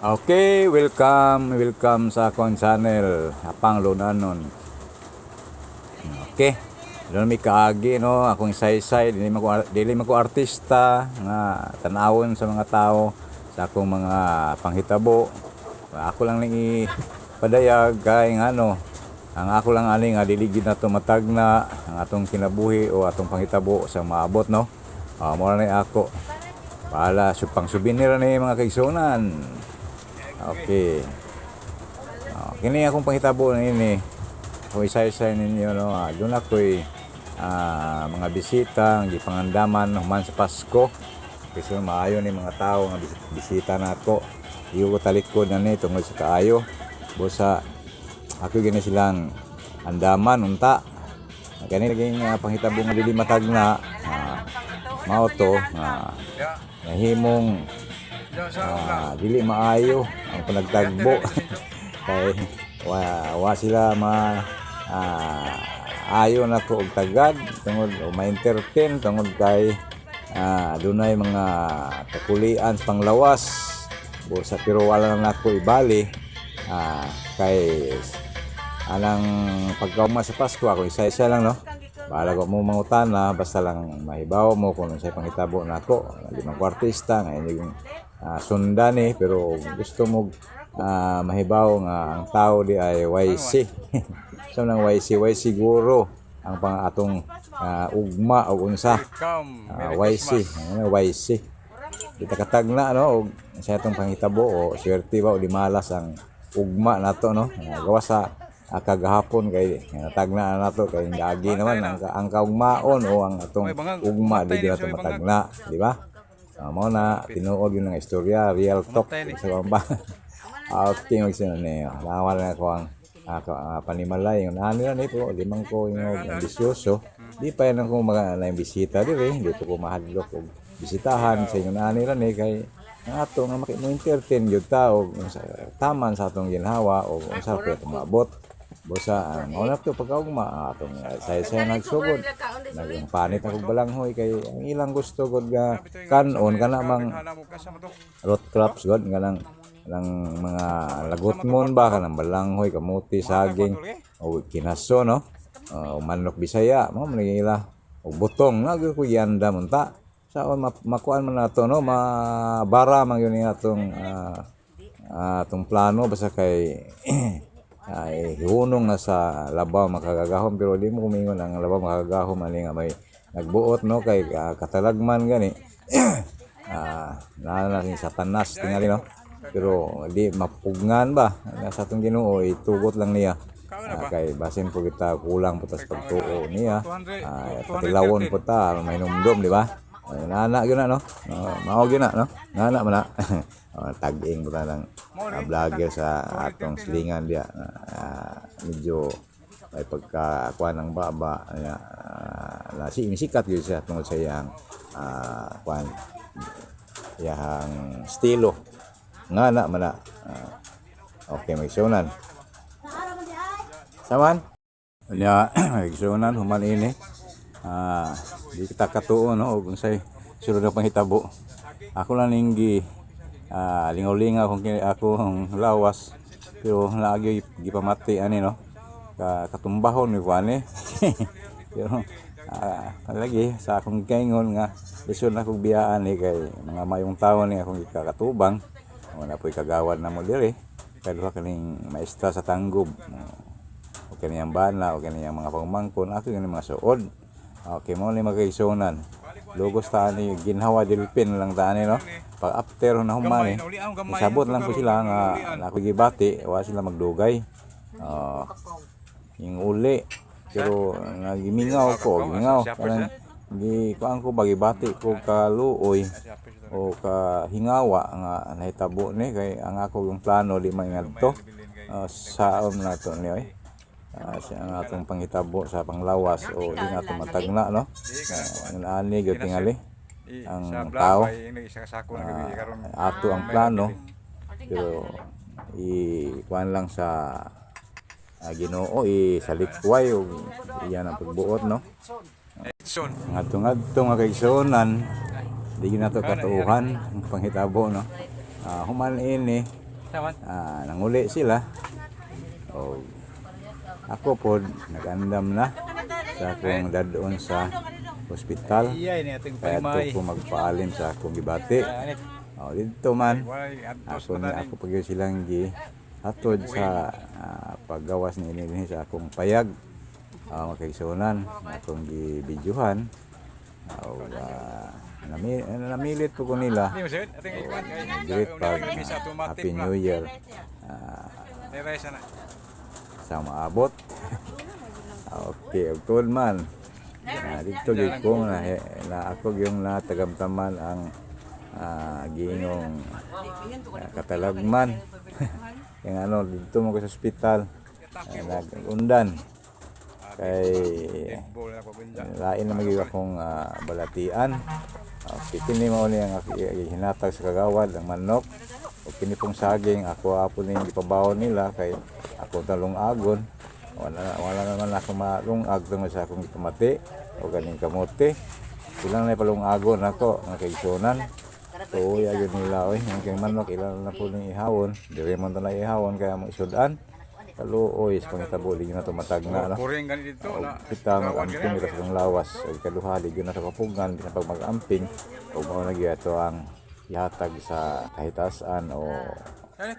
Okay, welcome, welcome sa akong channel, Apang Lunanon. Okay. Doon may kaagi, no, akong saysay, dili man ko artista nga tan-awon sa mga tao sa akong mga panghitabo. Ako lang ning ipadayag kay ngano ang ako lang ani nga dili gid nato matagna ang atong kinabuhi o atong panghitabo sa maabot, no. Mo na ni ako. Para pang souvenir ni, mga kaigsunan. Okay. Oh, kini akong panghitabo niini. Kung isa-isa ninyo, no, doon ako'y mga bisita ang gipangandaman human sa Pasko. Kasi maayo ni mga tao nga bisita nako. Iyo ko talikod na ni tungod sa kaayo. Busa ako gini silang andaman unta. Kani naging panghitabo nga dili matagna, mao to nga nahimong dili maayo ang panagtagbo kay wa sila ma ayo nako og tagad tungod o ma-entertain tungod kay dunay mga kakulian sa panglawas busa, pero wala na nako ibali kay anang pagkauma sa Pasko ako isa-isa lang, no. Bahala ko mo mangutana, basta lang mahibaw mo kung unsay panghitabo nako. Di man ko artista nga inyong sundan eh, pero gusto mo mahibaw nga ang tao di ay YC. So nang YC, Y siguro ang pang atong ugma o unsa. Welcome. YC, ano YC. Kita katagna, no, og sa atong panghitabo o swerte ba o di malas ang ugma nato, no. Gawas sa kagahapon kay natagna na nato kay gagi naman ang kaugmaon o ang atong Oy, bangag. ugma di Matay ni nato siya, bangag. Matagna, di ba? Mao na tinuod yun ang istorya, real talk Matay ni. Sa ba. Okay, magsunod niyo. Nawala na ko ang panimalay. Yung ano na ni po, limang ko yung ambisyoso. Di pa yan ako mga na bisita diri, di ko mahadlok og bisitahan sa inyong ani ra ni kay ang ato nga maki mo entertain gyud ta og taman sa atong ginhawa o unsa pa atong maabot. Busa ang mao na to pagkaugma atong say-say nagsugod. Nagpanit ako balanghoy kay ang ilang gusto gud nga kanon kana mang root crops god nga lang lang mga lagutmon ba, kanang balanghoy, kamuti, saging o kinaso, no, manok Bisaya mo man ila o butong na gyud ko yanda unta sa makuan man nato, no, mabara man yun atong atong plano basta kay ay hunong na sa labaw makagagahom, pero di mo kumingon ang labaw makagagahom ani nga may nagbuot, no, kay katalagman gani naa na si Satanas tingali, no, pero di mapugngan ba sa atong Ginoo, itugot lang niya. Kay basin po kita kulang po ta sa pagtuo niya, patilawon po ta aron mahinumdom, di ba? Ay, nana gyud na, no, mao gyud na, no, nana man na. Oh, tag-ing po ta ng vlogger sa atong silingan diya, medyo may pagka kuan ng baba uh, na si sikat gyud siya tungod sa iyang kuan, iyang estilo nga na man na. Okay, magsunan saman nya, magsunan human ini di kita katuo, no, og unsay sulod na panghitabo. Ako lang ning gi lingaw-lingaw kung ako ang lawas, pero naagi gipamati ani, no, ka katumbahon ni ko ani, pero lagi sa akong gikaingon nga lisod na akong biyaan ni kay mga mayong tawo ni akong gikakatubang. Wala po'y kagawad na mo diri kay duha kaning maestra sa Tanggob o kaniyang bana o kaniyang mga pangmangkon ako yung mga suod. Okay, mo ni magkaigsunan lugos ta ni ginhawa delpin lang ta ani, no. Pag after na human eh, sabot lang po sila nga ako gibati, wa sila magdugay. Oh, yung uli pero nagimingaw ko, gimingaw kanang gi kuan ko ba, gibati ko kaluoy o ka hingawa nga nahitabo ni kay ang ako yung plano di man ngadto saom na to ni oy. Siya ang atong panghitabo sa panglawas o di nato matagna, no. Ani gyud tingali ang tao. Ato ang plano pero i kuan lang sa Ginoo, i salikway og iyan ang pagbuot, no. Ngadto ngadto nga kaigsuonan, di gyud nato katuohan ang panghitabo, no. Human ini Saman. Nanguli sila. O ako pod nag-andam na sa akong dadon sa ospital. Iya ini ating Kaya palimay. to ko magpaalim sa akong gibati. Anit. O, dito man, Walay antos ako ni pa ako pag silang gi hatod sa paggawas ni ini sa akong payag. Makaigsunan, akong gibidyuhan. O, namilit po ko nila. Hindi mo sir, ating ikuan kay. Great pag Bisa automatic Happy na. New Year Dire sana. Sa maabot. Okay, ug tuod man. Dito gyud ko na, na ako yung natagamtaman ang giingong katalagman. Yung ano, dito mo ko sa ospital, nag-undan. Kay Bol na ko gunja. Lain na magiging akong balatian. Okay, kini mao ni ang hinatag sa kagawad ang manok. O kini pong saging ako apo ni gipabawon nila kay ako talong agon. Wala wala naman ako malungag tungod sa akong gipamati o ganing kamote. Ilang na palungagon ako nga kaigsunan. Tuoy agad nila oy, ang kay manok ilan na po ning ihawon. Diri man ta na ihawon kaya mong isudan. Kaluoy sa pangitabo di na tumatag na no. Kuring gani dito Og na. kita mag-amping kita sa itong lawas og ikaduha di gyud na sa kapugan bisan pag mag-amping ug mao na gyud ato ang ihatag sa kahitasan o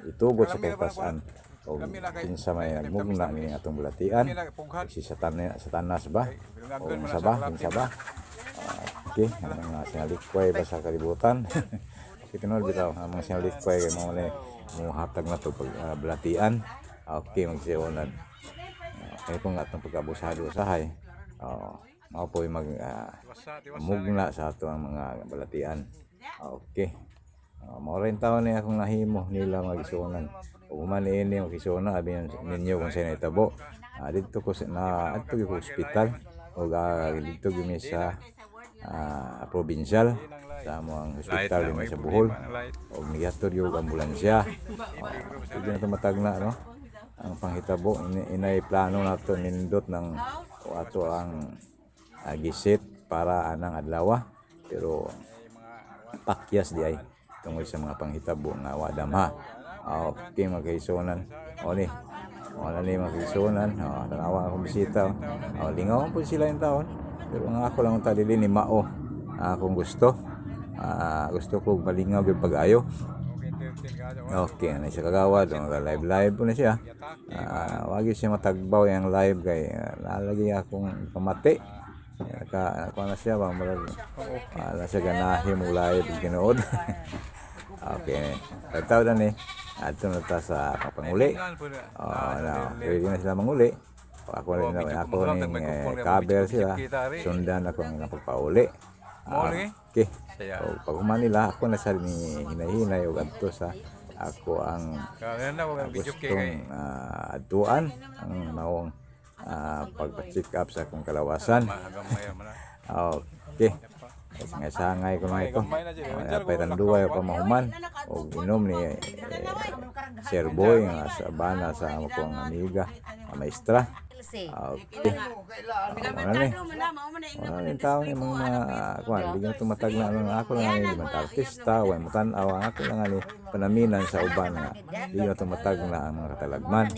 itugot sa kahitasan o kinsa may nagmugna ni atong bulatian Pughan. si satanas ba o unsa ba kinsa ba. Okay, ang mga sinalikway ba sa kalibutan. Okay, tinuod bitaw ang mga sinalikway kay mao ni muhatag na to pag bulatian. Okay, magsiunan kay kung atong pagkabusado usahay. Oo, mao po'y mag Tiwasa, tiwasa. mugna sa ato ang mga balatian. Okay. Mao rin taon ni akong nahimo nila magisuonan. Ug human niini magisuonan abi ninyo kung sa nahitabo. Didto ko sa, na adto gyud ko ospital ug didto gyud mi sa provincial sa among ospital dinhi sa Bohol. Light. Og nihatod gyud og ambulansya. Hindi na tumatag na no. Ang panghitabo inay plano nato nindot ng o ato ang gisit para anang adlaw pero pakyas di ay tungod sa mga panghitabo nga wa damha. Okay, mga kaisunan. O ni. O na ni mga kaisunan. O, tanawa akong bisita. O, lingaw po sila yung taon. Pero ang ako lang ang talili ni Mao. Ang akong gusto. Gusto ko malingaw yung pag-ayo. Okay, entertain ka. Okay, ano siya kagawad, live live po na siya. Wagi siya matagbaw yung live kay nalagi akong pamati. Naka, naka na siya ba murag wala siya ganahi mo live ginood. Okay. Tagtaw na ni. Adto na ta sa papanguli. Oh, no. Ready na sila manguli. Ako rin na ako ning cover sila. Sundan ako ang ilang pagpauli. Okay. O, pag human nila, ako na sa ni hinay-hinay o adto sa ako ang gustong adtuan ang maong pagpa-check up sa akong kalawasan. Okay. Sangay-sangay ko mga ito. Pay tanduay pa mahuman og inom ni Sir Boy nga sa bana sa amo kong amiga, ang maestra. Okay. Wala ni. Wala ni tao ni mga kuan, di na tumatag na ang ako lang ni mga artista, way mo tan-aw ang ako lang ni panaminan sa uban nga di na tumatag na ang mga katalagman.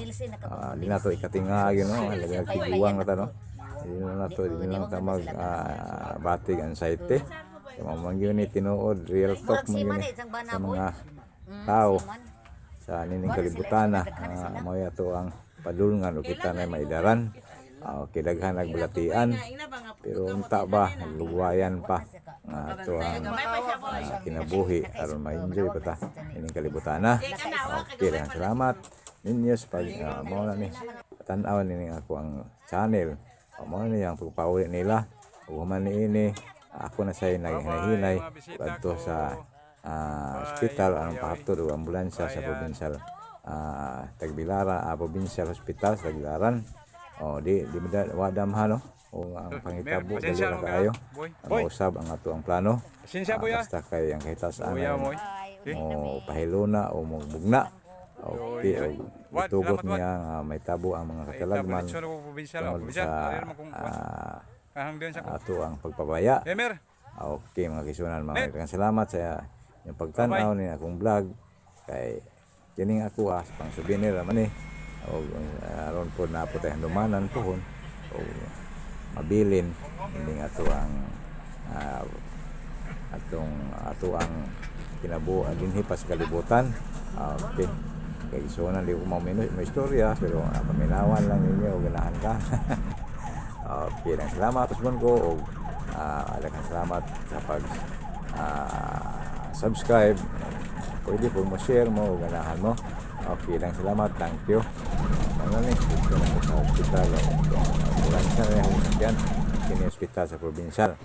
Di na to ikatinga you know, lagi tiguang na ta no. Di na nato, di na lang ta mag batig anxiety. Kaya mao man gyud ni tinuod real talk man gyud ni sa mga tao sa nining kalibutan na mao ato ang padulngan o kita na maidaran. Okay, daghan nagbulatian pero unta ba nagluwayan pa nga ato ang kinabuhi aron ma-enjoy pa ta ining kalibutan na. Okay, daghang salamat ninyo sa pag mao na ni tan-aw ni ako ang channel. O, mao ni ang pagpauli nila ug human niini ako na say naghinay-hinay adto sa ospital anong pahatod og ambulansya sa provincial Tagbilara, Provincial Hospital sa Tagbilaran. O di di wa damha no o ang pangitabo dali Pasensya ra mo ka, kaayo. boy. Ang mausab ang ato ang plano. Pasensya, boy, ah. Basta kay ang kahitasan Kuya ay mo. mo pahiluna o mo bugna. Okay, og Wad, itugot salamat, Wad. niya nga may tabo ang mga katalagman tungod sa ato ang pagpabaya. Emer, Okay, mga kisunan, mga kaibigan, salamat sa inyong pagtanaw ni akong vlog kay Kining ako pang souvenir man ni og aron po na po tayo handumanan pohon o mabilin ining ato ang atong ato ang kinabuhi dinhi pa sa kalibutan. Okay. Kay so na di ko mo istorya, pero paminawan lang ninyo og ganahan ka. Okay lang, salamat usbon ko og daghang salamat sa pag subscribe. Pwede po mo share mo o ganahan mo. Okay lang, salamat. Thank you. Ano ni, dito na ko sa hospital. Ambulansya na yung sakyan. Kini hospital sa provincial.